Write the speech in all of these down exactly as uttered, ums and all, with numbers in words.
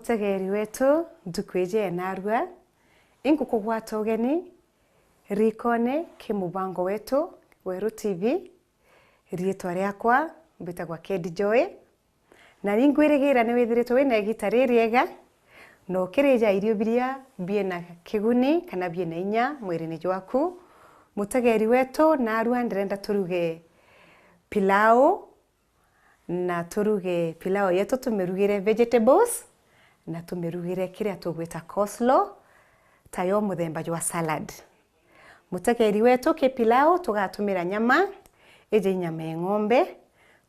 Mutegeri wetu, ntuku iji enarua, ingukugwata ugeni rikone ki mubango wetu Weru T V. Riitwa riakwa mbitagwa Kedi Joy, na ningwirigira ni withiritwe wina igita ririega, na ukirija irio biria biina kiguni kana biina inya mwirine jwaku. Mutegeri wetu, narua ndirenda turuge pilau, na turuge pilau yetu tumirugire vegetables, na tumirugire kiria tugwita coleslaw, tayo muthemba jwa salad. Mutegeri wetu, ki pilau tugatumira nyama, iji nyama ya ng'ombe,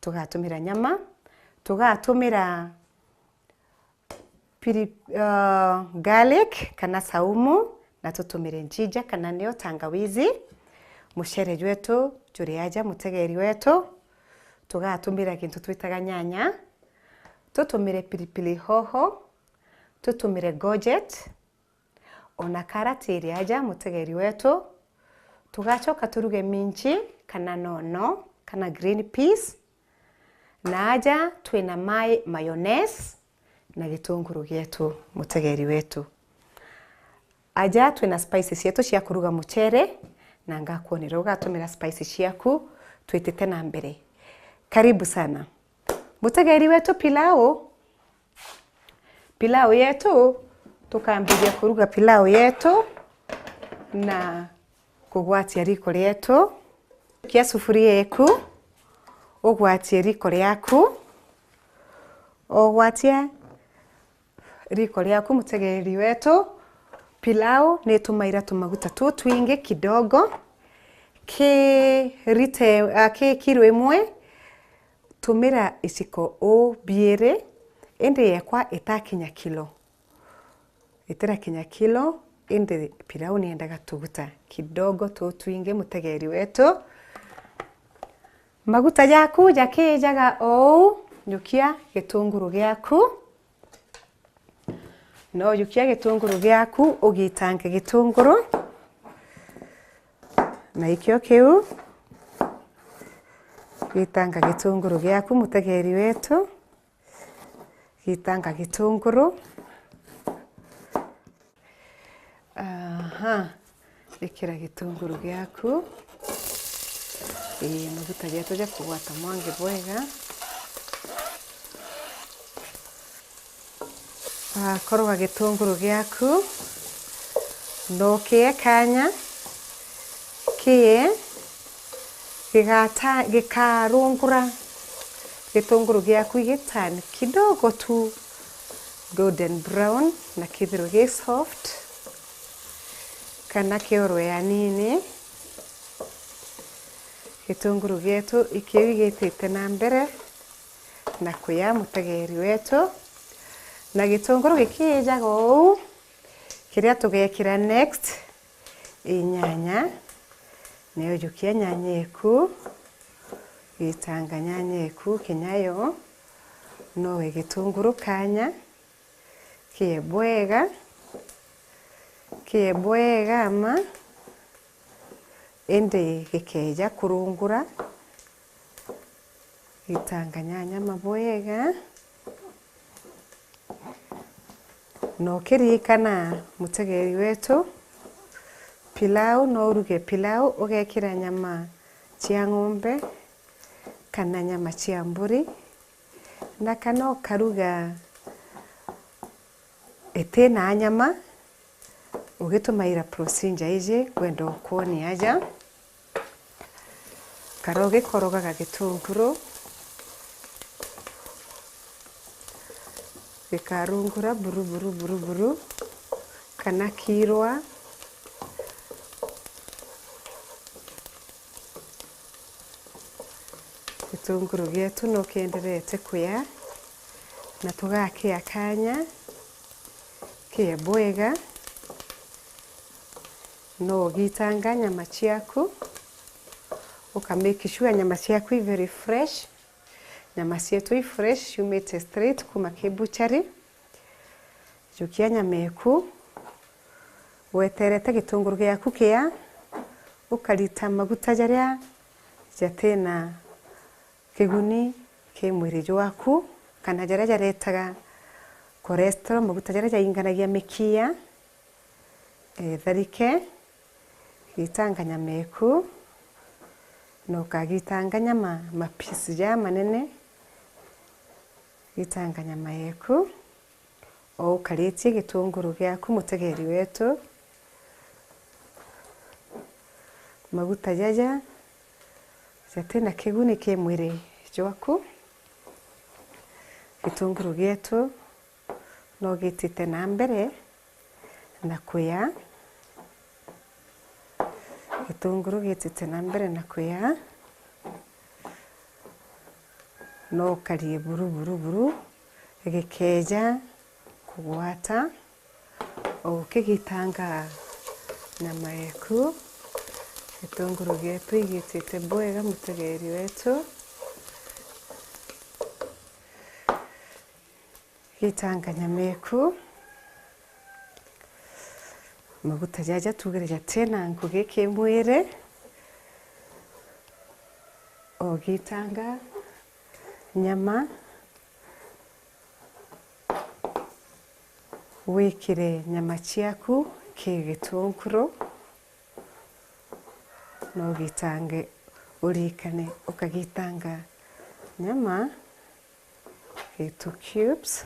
tugatumira nyama, tugatumira pili-, uh, garlic kana saumu, na tutumire njinja kana niyo tangawizi. Mucere jwetu juri aja, mutegeri wetu, tugatumira gintu twitaga nyanya, tutumire pilipili hoho, tutumire gojet, ona karati iri aja, mutegeri wetu. Tugacoka turuge minchi kana nono kana green peas. Na aja twina mai, mayonnaise na gitunguru gietu, mutegeri wetu. Aja twina spices cietu cia kuruga mucere, na ngakwonera ugatumira spices ciaku twitite na mbere. Karibu sana. Mutegeri wetu, pilau. Pilau yetu, tukambiria kuruga pilau yetu na kugwatia riko rietu. Kia sufuria eku, ugwatie riko riaku. Ogwatia riko riaku, mutegeri wetu, pilau ni itumaira tumaguta tutwingi kidogo. Ki rite, a, ki kiro imwe, tumira iciko uu biiri, indi yekwa itakinya kilo. Itirakinya kilo, indi pilau niendaga tuguta kidogo tutwingi, mutegeri wetu. Maguta jaku jakiijaga oou, jukia gitunguru giaku. No jukia gitunguru giaku, ugitange gitunguru. Na ikio kiu, gitanga gitunguru giaku, mutegeri wetu. Gitanga gitunguru. Aha, ikira gitunguru giaku. Ii, maguta jetu jakugwata mwangi bwega. Ah, koroga gitunguru giaku, na ukie kanya kie gigata-, gikarungura gitunguru giaku giturn kidogo tu golden brown, na kithirwe gi soft kana kiorwe anini. Gitunguru gietu ikiu gitite na mbere na kuya, mutegeri wetu. Na gitunguru gikiijaga uu, kiria tugekira next, i nyanya. Nayo jukia nyanya eku, gitanga nyanya eku kinya yo, noe gitunguru kanya, kie bwega, kie bwega ma, indi gikeja kurungura, gitanga nyanya mabwega. Na ukiririkana, mutegeri wetu, pilau, no uruge pilau ugekira nyama cia ng'ombe kana nyama cia mburi, na kana ukaruga itina nyama, ugitumaira procedure iji ngwenda ukwonia aja. Kara ugikorogaga gitunguru, gikarungura buru, buru, buru, buru, kana kirwa. Gitunguru gietu no kienderete kuya, na tugakia kanya kie bwega. No ugitanga nyama ciaku, uka make sure nyama ciaku i very fresh. Nyama cietu i fresh, ciumite straight kuma ki butchery. Jukia nyama eku, weterete gitunguru giaku kia, ukarita maguta jaria jatina kiguni ki mwiri jwaku, kana jaria jaretaga Cholesterol, maguta jaria jainganagia mikiya, etharike, gitanga nyama eku, na ukagitanga nyama mapiece ja manene, gitanga nyama yeku, o ukaritie gitunguru giaku, mutegeri wetu. Maguta jaja jatina kiguni ki mwiri jwaku. Gitunguru gietu no gitite na mbere na kuya. Gitunguru gitite na mbere na kuya. No ukarie buru, buru, buru, gikeja kugwata, o ukigitanga nyama yeku. Gitunguru gietu igitite bwega, mutegeri wetu. Gitanga nyama eku. Maguta jaja tugire jatina ngugi ki mwiri. Ugitanga nyama, wikire nyama ciaku ki gitunguru, no ugitange, urikane ukagitanga nyama into cubes.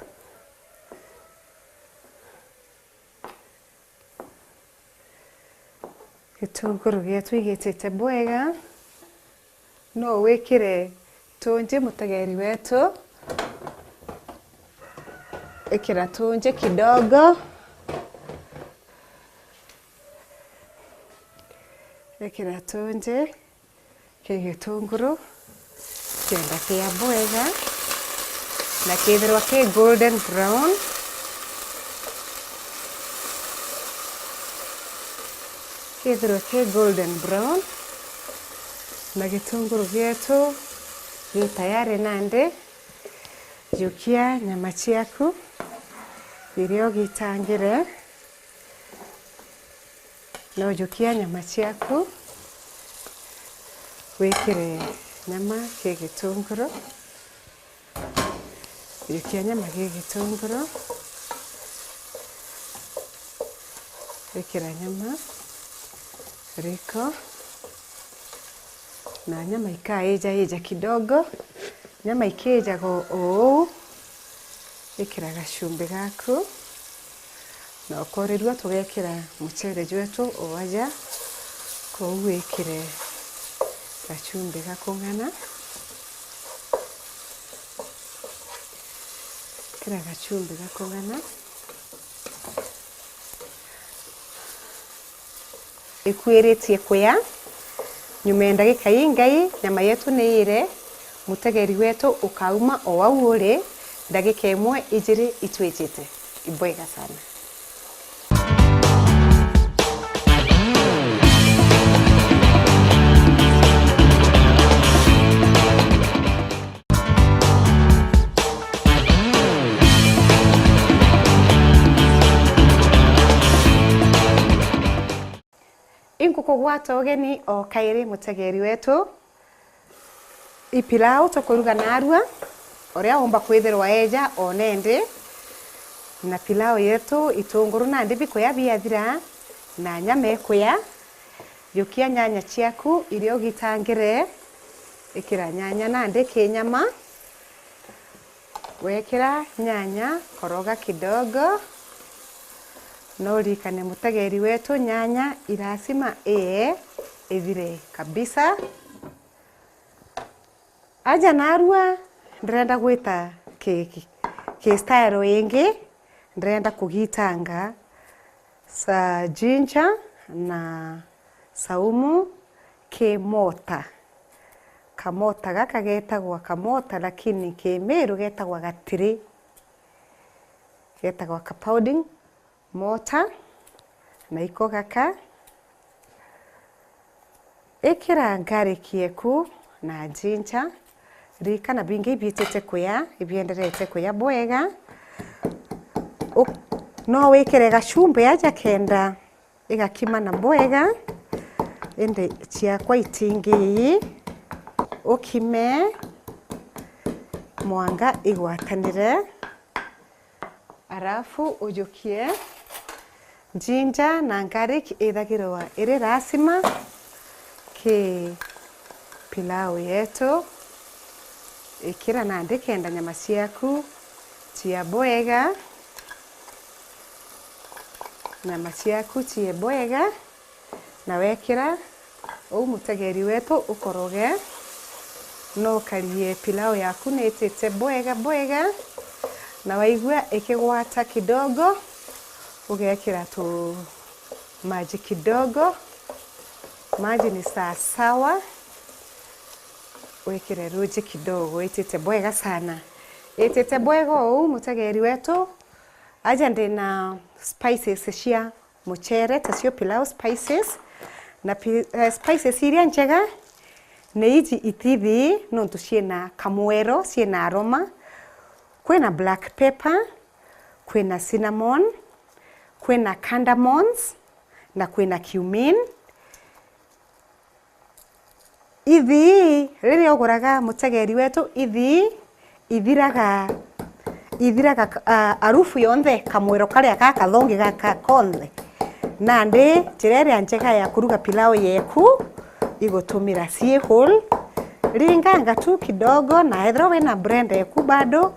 Gitunguru gietu igitite bwega, no wikire tunji, mutegeri wetu. Ikira tunji kidogo. Ikira tunji. Ki gitunguru kienda kia bwega na kithirwa ki golden brown. Kithirwa ki golden brown na gitunguru gietu gi tayari nandi, jukia nyama ciaku iria ugitangire. No jukia nyama ciaku, wikire nyama ki gitunguru. Jukia nyama ki gitunguru. Ikira nyama riko. Na nyama ikaija ija kidogo. Nyama ikiijaga uu, ikira gacumbi gaku, na ukorirua tugekira mucere jwetu o aja, kou wikire gacumbi gakung'ana, ikira gacumbi gakung'ana. Ikuiritie kuya. Nyuma ya ndagika ingai, nyama yetu ni iire, mutegeri wetu ukauma o au uri, ndagika imwe ijiri itwijite. Ibwega sana. Inkukugwata ugeni o kairi, mutegeri wetu. I pilau tukuruga narua, uria umba kwithirwa eja o nendi. Na pilau yetu, itunguru nandi bikuya biathira, na nyama ikuya. Jukia nyanya ciaku iria ugitangire, ikira nyanya nandi ki nyama. Wekira nyanya, koroga kidogo. No uririkane, mutegeri wetu, nyanya i lazima iye ithire kabisa. Aja narua, ndirenda gwita ki, ki, ki style ingi, ndirenda kugitanga sa ginger na saumu ki mota. Kamota gaka getagwa kamota, lakini ki Miru getagwa gatiri. Getagwa ka pounding mortar, na iko gaka. Ikira garlic yeku na ginger, ririkana bingi ibiitite kuya, ibienderete kuya bwega. U-, no wikire gacumbi aja kenda igakimana bwega, indi ciakwa itingi ukime mwanga igwatanire. Arafu ujukie ginger na garlic, ithagirwa iri lazima ki pilau yetu. Ikira nandi kenda nyama ciaku cia bwega, nyama ciaku cie bwega. Na wekira uu, mutegeri wetu, ukoroge, no ukarie pilau yaku niitite bwega bwega, na waigua ikigwata kidogo, ugekira tu maji kidogo. Maji ni sawasawa, wikire ruji kidogo. Itite bwega sana, itite bwega uu, mutegeri wetu. Aja ndina spices cia mucere, tacio pilau spices. Na pi-, eh, spices iria njega ni iji itithi, nontu ciina kamwero, ciina aroma. Kwina black pepper, kwina cinnamon, kwina cardamons, na kwina cumin. Ithii, riria uguraga mutegeri wetu, ithii ithiraga, ithiraga, ah, arufu yonthe, kamwiro karia ka kathongi gaka konthe. Nandi njira iria njega ya kuruga pilau yeku, igutumira cii whole. Ringanga tu kidogo, na ethirwa wina blender eku bado,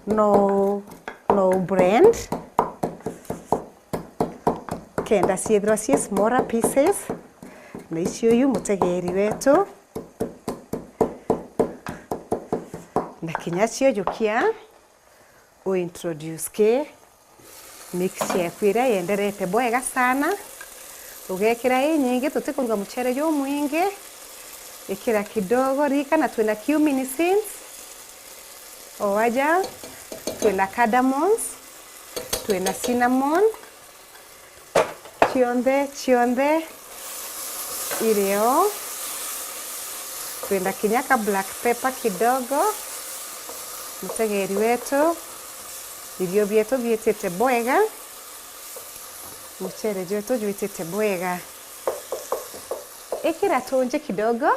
no, no blend. Kenda ciithirwa cii smaller pieces, na icio yu mutegeri wetu. Na kinya cio jukia, u introduce ki mix yeku iria yenderete bwega sana. Ugekira inyingi, tutikuruga mucere jumwingi. Ikira kidogo, ririkana twina cumin seeds. O aja, twina cardamoms, twina cinnamon, cionthe, cionthe irio. Twina kinya ka black pepper kidogo. Mutegeri wetu, irio bietu biitite bwega. Mucere jwetu jwitite bwega. Ikira tunji kidogo.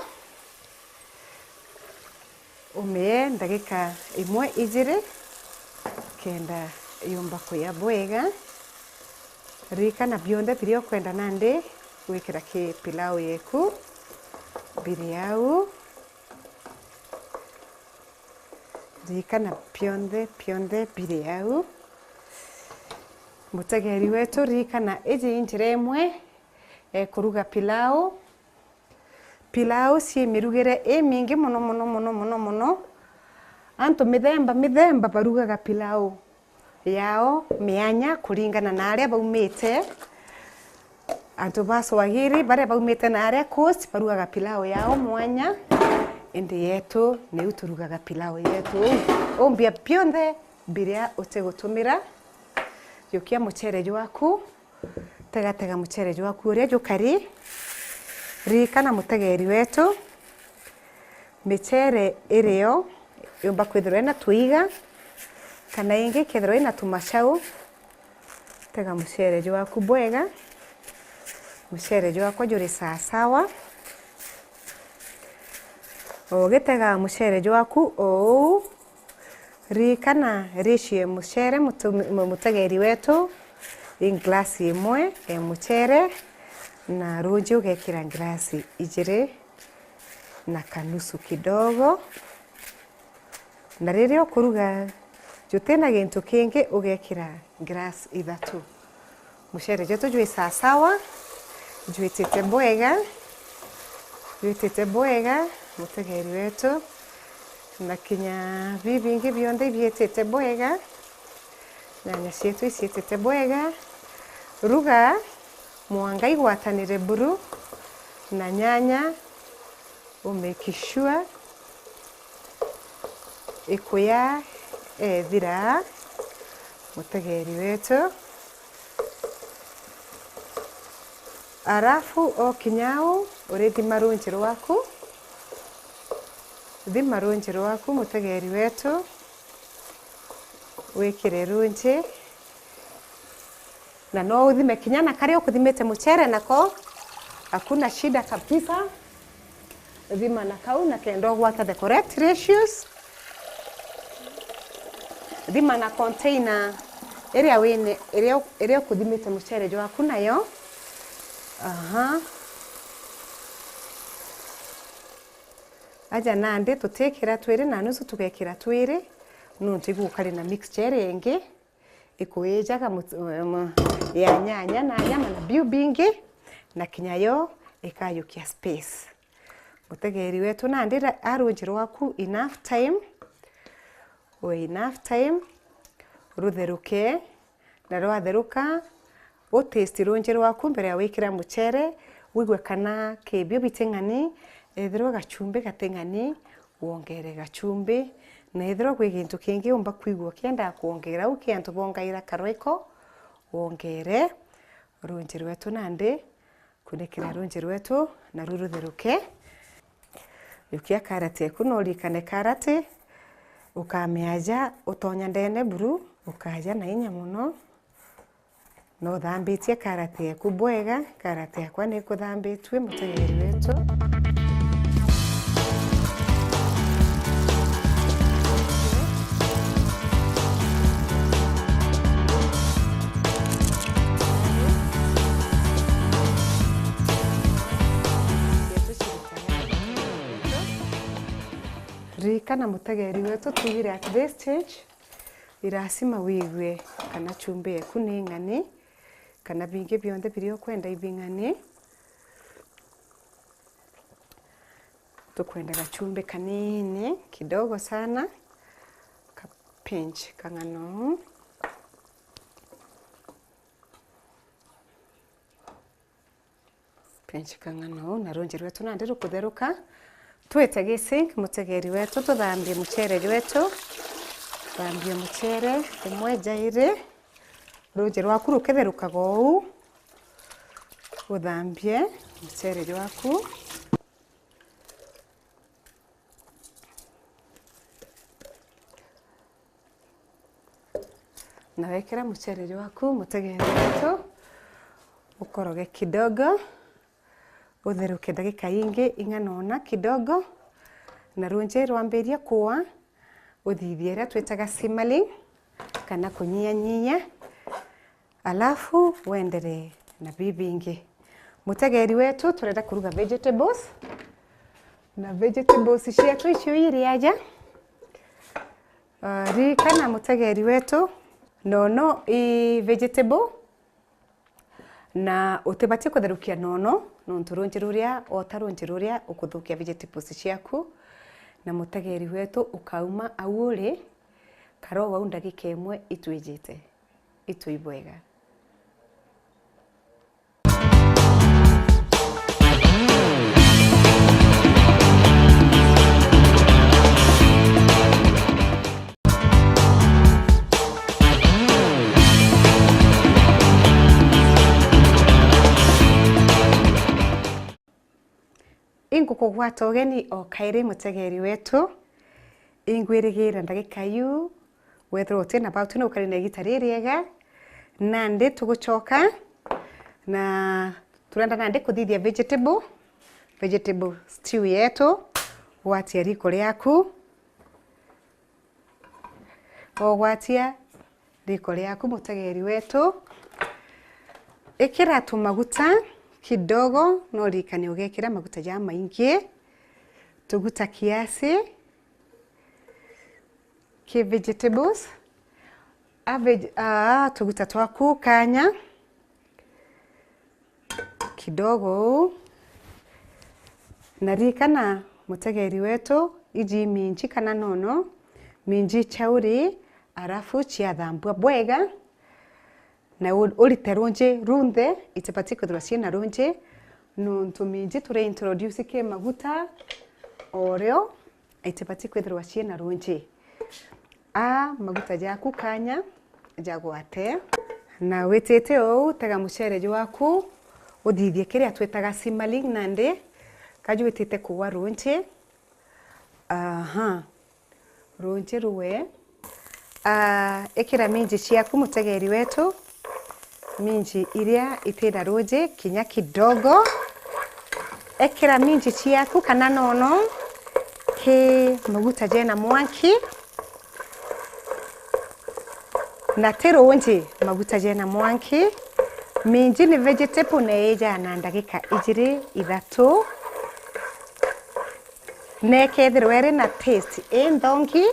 Umie ndagika imwe ijiri kenda yumba kuya bwega. Ririkana bionthe biria ukwenda nandi gwikira ki pilau yeku biri au. Ririkana bionthe, bionthe biri au. Mutegeri wetu, ririkana iji i njira imwe e kuruga pilau. Pilau cii mirugire imingi mono, mono, mono, mono, mono. Antu mithemba, mithemba barugaga pilau yao mianya kuringana na aria baumite. Antu ba Swahili baria baumite na aria Coast barugaga pilau yao mwanya, indi yetu niu turugaga pilau yetu. Umbia bionthe biria utigutumira. Jukia mucere jwaku, tegatega mucere jwaku uria jukari. Ririkana mutegeri wetu, micere irio yumba kwithirwa ina tuiga, kana ingi ikethirwa ina tumacau. Tega mucere jwaku bwega, mucere jwakwa juri sawasawa. Ugitega mucere jwaku uu, ririkana ratio ya mucere mutu-, mu-, mutegeri wetu i glasi imwe ya mucere, na runji ugekira glasi ijiri na kanusu kidogo. Na riria ukuruga, jutina gintu kingi, ugekira glasi ithatu. Mucere jwetu jwi sawasawa, jwitite bwega, jwitite bwega, mutegeri wetu, na kinya bibingi bionthe ibiitite bwega. Nyanya cietu iciitite bwega. Ruga mwanga igwatanire buru na nyanya, u make sure ikuya ethira, mutegeri wetu. Arafu o kinya au, urithima runji rwaku, thima runji rwaku, mutegeri wetu, wikire runji. Na no uthime kinya na karia ukuthimite mucere nako, hakuna shida kabisa. Thima na kau na kenda ugwata the correct ratios. Thima na container Iria wine, iria u-, iria ukuthimite mucere jwaku nayo. Aha. Aja nandi tutikira twiri na nusu, tugekira twiri, nontu igukari na mixture iria ingi ikuijaga mut-, em, ya nyanya na nyama na biu bingi, na kinya yo ikayukia space. Mutegeri wetu, nandi ra-, a runji rwaku enough time, we enough time, rutheruke, na rwatheruka, u taste runji rwaku mbere ya wikira mucere, wigue kana kibio biti ng'ani, ethirwa gachumbi gati ng'ani, wongere gachumbi, na ethirwa kwi gintu kingi umba kwigua ukienda kwongera, u ki antu bongaira karoiko, wongere. Runji rwetu nandi, kunikira runji rwetu, naru rutheruke. Yukia karati eku, na urikane karati ukamiaja utonya ndene buru, ukaja na inya mono. Na uthambitie karati eku bwega, karati yakwa ni ikuthambitue, mutegeri wetu. Ririkana mutegeri wetu, twigire at this stage, ni lazima wigue kana chumbi yeku ni ng'ani, kana bingi bionthe biria ukwenda ibing'ani. Tukwenda gachumbi kanini kidogo sana, ka pinch kang'ana uu. Pinch kang'ana uu, na runji rwetu nandi rukutheruka. Twite gi sink, mutegeri wetu, tuthambie mucere jwetu. Thambia mucere umwe jairi. Runji rwaku rukitherukaga uu, uthambie mucere jwaku. Na wekira mucere jwaku, mutegeri wetu, ukoroge kidogo, utheruke ndagika ingi ing'ana una kidogo, na runji rwambiria kuwa, uthithie iria twitaga simmering, kana kunyianyia, alafu wenderee na bibingi. Mutegeri wetu, turenda kuruga vegetables, na vegetables cietu icio iri aja. Ah, ririkana mutegeri wetu, nono i vegetable, na utibatie kutherukia nono, nontu runji ruria, ota runji ruria ukuthukia vegetables ciaku, na mutegeri wetu ukauma au uri, kara o au ndagika imwe itwijite, itwi bwega. Ingukugwata ugeni o kairi, mutegeri wetu. Ingwirigira ndagika iu, wethirwa utina bau, utina ukari na igita ririega, nandi tugucoka, na turenda nandi kuthithia vegetable, vegetable stew yetu. Gwatia riko riaku, ugwatia riko riaku, mutegeri wetu. Ikira tumaguta kidogo, no uririkane ugekira maguta jamaingi, tuguta kiasi. Ki vegetables. A veg-, aa, tuguta twaku kanya kidogo uu. Na ririkana, mutegeri wetu, iji minji kana nono, minji chauri, arafu ciathambua bwega. Na u-, urite runji runthe, itibati kwithirwa ciina runji, nontu minji turi introduce ki maguta orio, itibati kwithirwa ciina runji. A maguta jaku kanya jagwate. Na witite uu, tega mucere jwaku, uthithie kiria twitaga simmering nandi, kaju witite kugwa runji. Aha. Runji ruwe. Ah, ikira minji ciaku, mutegeri wetu. Minji iria itina runji kinya kidogo. Ikira minji ciaku kana nono ki maguta jena mwanki. Na ti runji maguta jena mwanki, minji ni vegetable na iijaa na ndagika ijiri ithatu, na ikethirwa iri na taste inthongi,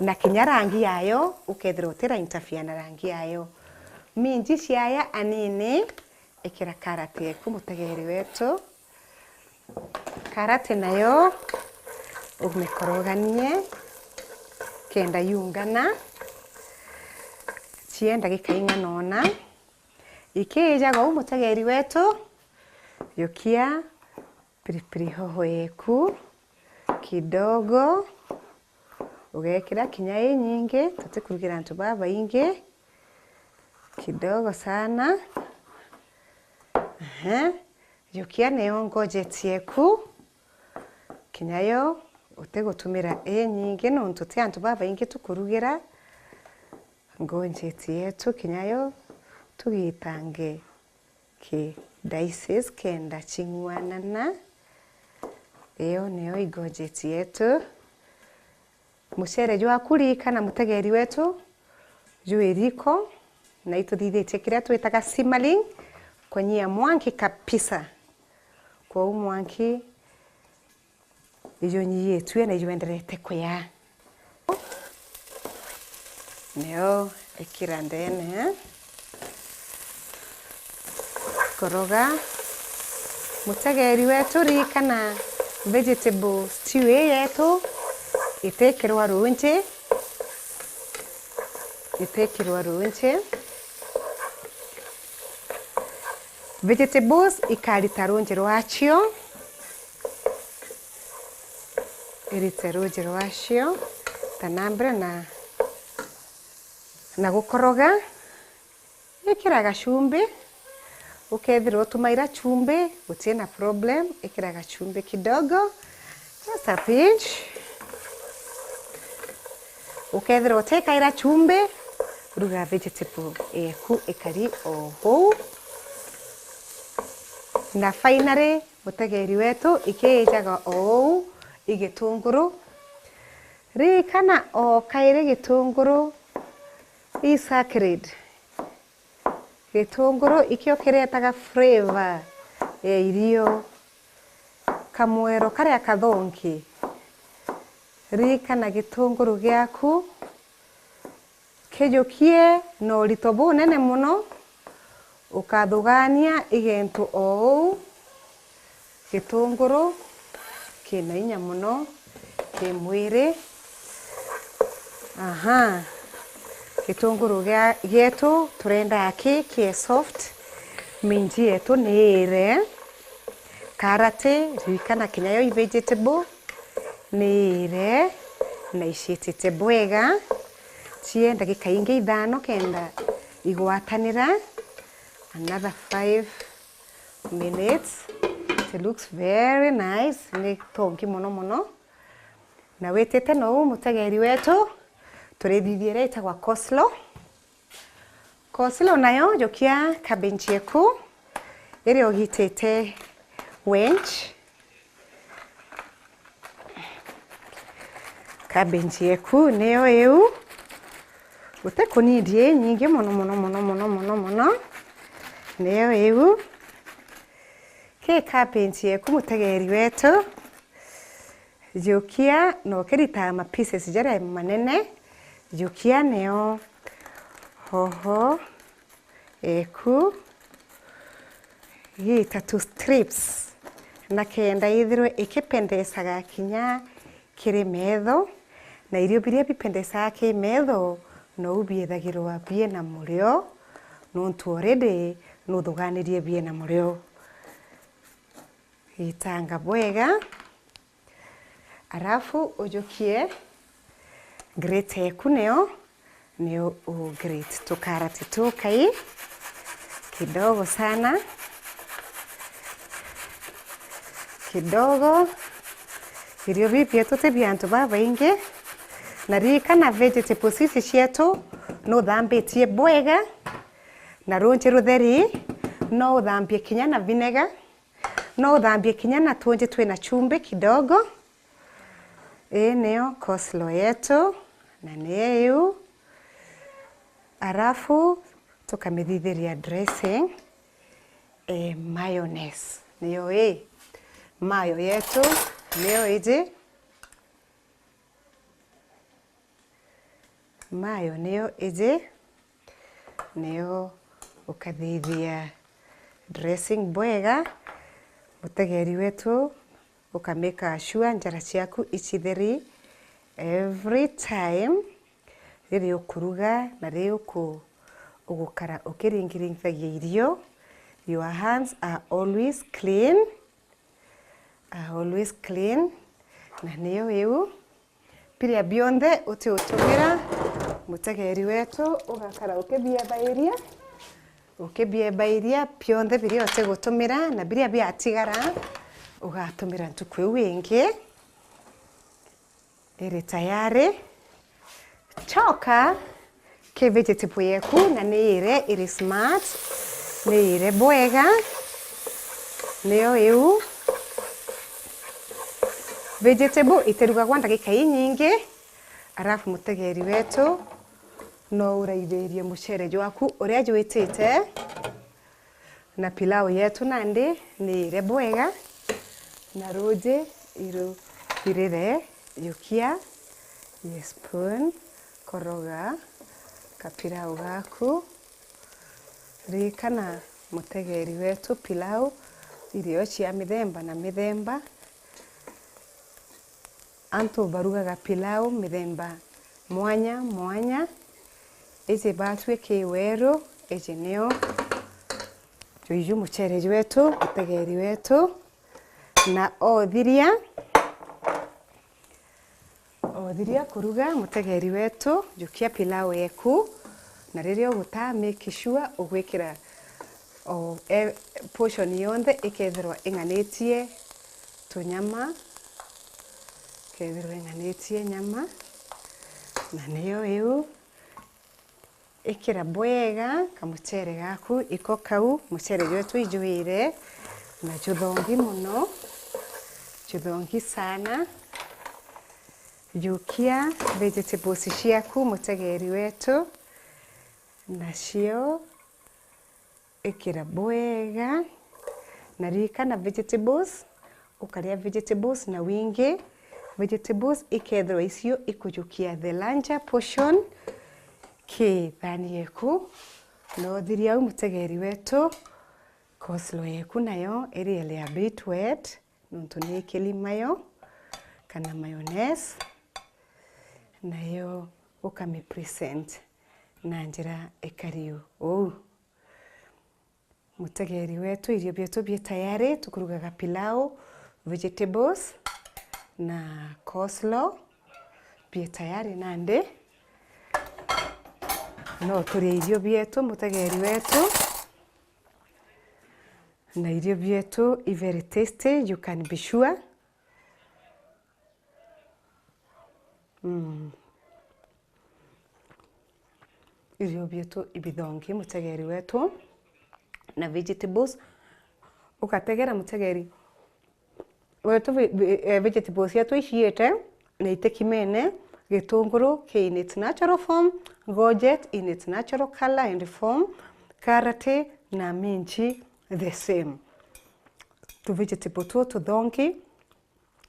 na kinya rangi yayo ukethirwa utirainterfere na rangi yayo. Minji ciaya anini, ikira karati eku, mutegeri wetu. Karati nayo umikoroganie kenda yungana, cie ndagika ing'ana ona. Ikiijaga uu, mutegeri wetu, jukia pilipili hoho yeku kidogo, ugekira kinya inyingi, tutikurugira antu babaingi, kidogo sana. Ehe. Jukia niyo ngojeti yeku, kinya yo utigutumira inyingi, nontu ti antu babaingi tukurugira. Ngojeti yetu kinya yo tugitange ki dices kenda cing'uanana. Iyo niyo igojeti yetu. Mucere jwaku, ririkana mutegeri wetu, jwi riko, na ituthithitie kiria twitaga simmering, kunyia mwanki kabisa. Kwou mwanki ijunyiitue na ijwenderete kuya. Nio ikira ndene. Koroga. Mutegeri wetu, ririkana vegetable stew ii yetu itikirwa runji. Itikirwa runji. Vegetables ikarita runji rwacio. Irite runji rwacio, ta na mbere na, na gukoroga. Ikira gachumbi, ukethirwa utumaira chumbi, gutina problem, ikira gachumbi kidogo, just a pinch. Ukethirwa utikaira chumbi, ruga vegetable eku ikari o uu. Na finally, mutegeri wetu, ikiijaga o uu i gitunguru. Ririkana o kairi gitunguru i sacred. Gitunguru ikio kiretaga flavour ya irio. Kamwero karia kathongi. Ririkana gitunguru giaku kijukie na urito bunene mono, ukathugania i gintu o uu. Gitunguru kina inya mono ki mwiri. Aha. Gitunguru gia-, gietu turenda ki kie soft. Minji yetu ni iire. Karati, ririkana kinya yo i vegetable, ni iire na iciitite bwega. Cie ndagika ingi ithano kenda igwatanira. Another five minutes. It looks very nice. Ni thongi mono mono. Na witite nou mutegeri wetu, turithithia iria itagwa coleslaw. Coleslaw nayo, jukia cabbage yeku iria ugitite wench. Cabbage yeku niyo iu. Utikunidia inyingi mono, mono, mono, mono, mono, mono. Niyo iu. Ki cabbage yeku, mutegeri wetu. Jukia, na ukiritaga ma pieces jaria manene. Jukia niyo hoho eku, giita tu strips, na kenda ithirwe ikipendesaga kinya kiri metho, na irio biria bipendesaga ki metho, nou biithagirwa biina murio, nontu already nuthuganirie biina murio. Gitanga bwega. Arafu ujukie grate eku niyo, niyo u grate tukarati tukai kidogo sana. Kidogo. Irio bibi bietu ti bia antu babaingi. Na ririkana vegetables ici cietu nuthambitie bwega na runji rutheri, no uthambie kinya na vinegar. No uthambie kinya na tunji twina chumbi kidogo. Ii niyo coleslaw yetu, na ni iu. Arafu tukamithithiria dressing, eh, mayonnaise. Niyo ii. Mayo yetu niyo iji. Mayo niyo iji. Niyo ukathithia dressing bwega. Mutegeri wetu, ukamake sure njara ciaku icitheri every time. Riri ukuruga na riri uku-, ugukara ukiringiringithagia irio, your hands are always clean, are always clean. Na niyo iu, biria bionthe uti utumira, mutegeri wetu ugakara ukibiebairia, ukibiebairia bionthe biria uti gutumira, na biria biatigara ugatumira ntuku iu ingi. Iri tayari. Choka ki vegetable yeku na ni ire iri smart, ni ire bwega. Niyo iu. Vegetable itirugagwa ndagika inyingi, arafu mutegeri wetu no uraithirie mucere jwaku uria jwitite. Na pilau yetu nandi ni ire bwega, na ruuji iru-, irire yukia, ye spoon, koroga kapilau gaku. Ririkana mutegeri wetu, pilau, irio cia mithemba na mithemba. Antu barugaga pilau mithemba mwanya mwanya. Iji batwi ki weru, iji nio. Juju mucere jwetu, mutegeri wetu. Na othiria, othiria kuruga, mutegeri wetu, jukia pilau yeku. Na riria ugutaa, make sure ugwikira o, e, portion yonthe ikethirwa ing'anitie tunyama, ikethirwa ing'anitie nyama, na niyo iu. Ikira bwega kamucere gaku iko kau, mucere jwetu ijwire na juthongi mono, juthongi sana. Jukia vegetables ciaku, mutegeri wetu, nacio ikira bwega, na ririkana vegetables, ukaria vegetables na wingi. Vegetables ikethirwa icio ikujukia the larger portion ki thani yeku. Na uthiria au, mutegeri wetu, coleslaw yeku nayo iri a bit wet, nontu ni ikiri mayo kana mayonnaise, nayo ukami present na njira ikari uu. Mutegeri wetu, irio bietu bie tayari, tukurugaga pilau, vegetables na coleslaw bie tayari nandi. No turie irio bietu, mutegeri wetu, na irio bietu i very tasty, you can be sure. Mm. Irio bietu ibithongi, mutegeri wetu, na vegetables. Ugategera mutegeri wetu ve-, ve-, eh, vegetables cietu iciite na itikimene, gitunguru ki in its natural form, gojet in its natural color and form, karati na minji the same. Tu vegetable tu tuthongi,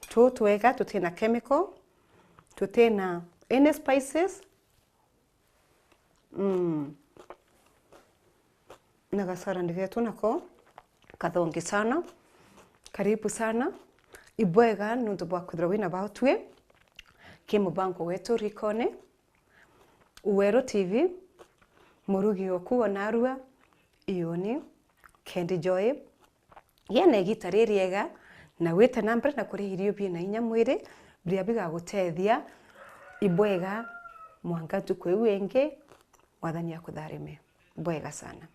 tu twega, tutina chemical, tutina any spices. Mm. Na gasalad getu nako kathongi sana. Karibu sana. Ibwega nuntu bwa kwithirwa wina bautwi ki mubango wetu rikoni. Uweru T V, murugi oku onarua, iuni, Kendi Joy. Gia na igita ririega, na wite na mbere na kuria irio bina inya mwiri, biria bigagutethia. Ibwega, mwanka ntuku iu ingi, Mwathani akutharime. Bwega sana.